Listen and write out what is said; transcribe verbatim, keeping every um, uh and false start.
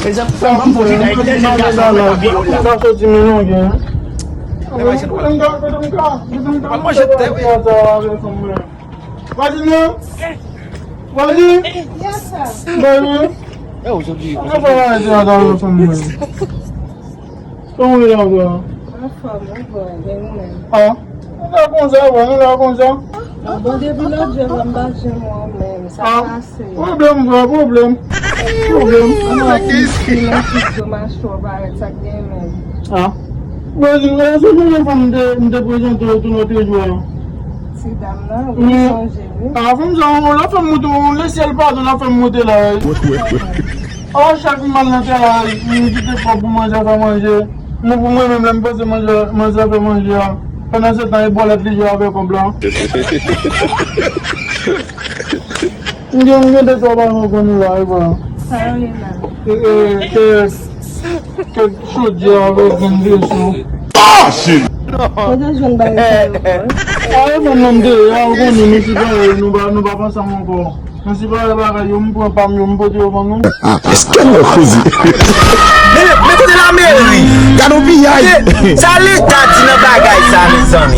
Mezanmi, fè m fò di Dayitè, jèn gason an pa vye la. Sa soti men longue, hein? Kote m ka, kote m ka, kote m ka manje tè, wi. Wadi, non? Wadi? Yes, sir. Baby. Mwen pa wè se adan fanm mwen. Kòman w ye la, bro? Anfòm, wi, bro, e ou menm? Ah, nou la konsa, bro, nou la konsa. Bon, depi lòt jou la, m pa janm wè w menm, sa pase. Pwoblèm, bro, pwoblèm. Pwoblèm. Anfòm, ti mache w parèt, sa k gen menm? Ah. Bro, di, e, se premye fwa m te, m te prezante w tou lòt jou a. Ti dam nan, wi, m sonje, wi. Ah, fanm sa, w la fè m moute, w lese l padon, w la fè m moute la. Oh, chak m al nan travay, m kite kòb pou manje fè manje. Mwen, pou mwen menm, lè m panse manje, manje fè manje a. Pandan se tan, e bòlèt li jwe avè kòb la. M gen, m gen de twa bagay konnen la, e bò. Sa yo ye la? E, e, kè, kè chodyè avè grenn veso. Ah, shit! Kote w jwenn bagay sa yo, bro? A, e fanm nan m te ye a, ou konnen, nou separe, nou pa, nou p ap ansanm ankò. Nou separe bagay yo, m pran pa m yo, m pote yo ban nou. Èske nou koze? Men, men kote lameri? Gade yon piyay! Sa Leta di nan bagay sa, mezanmi?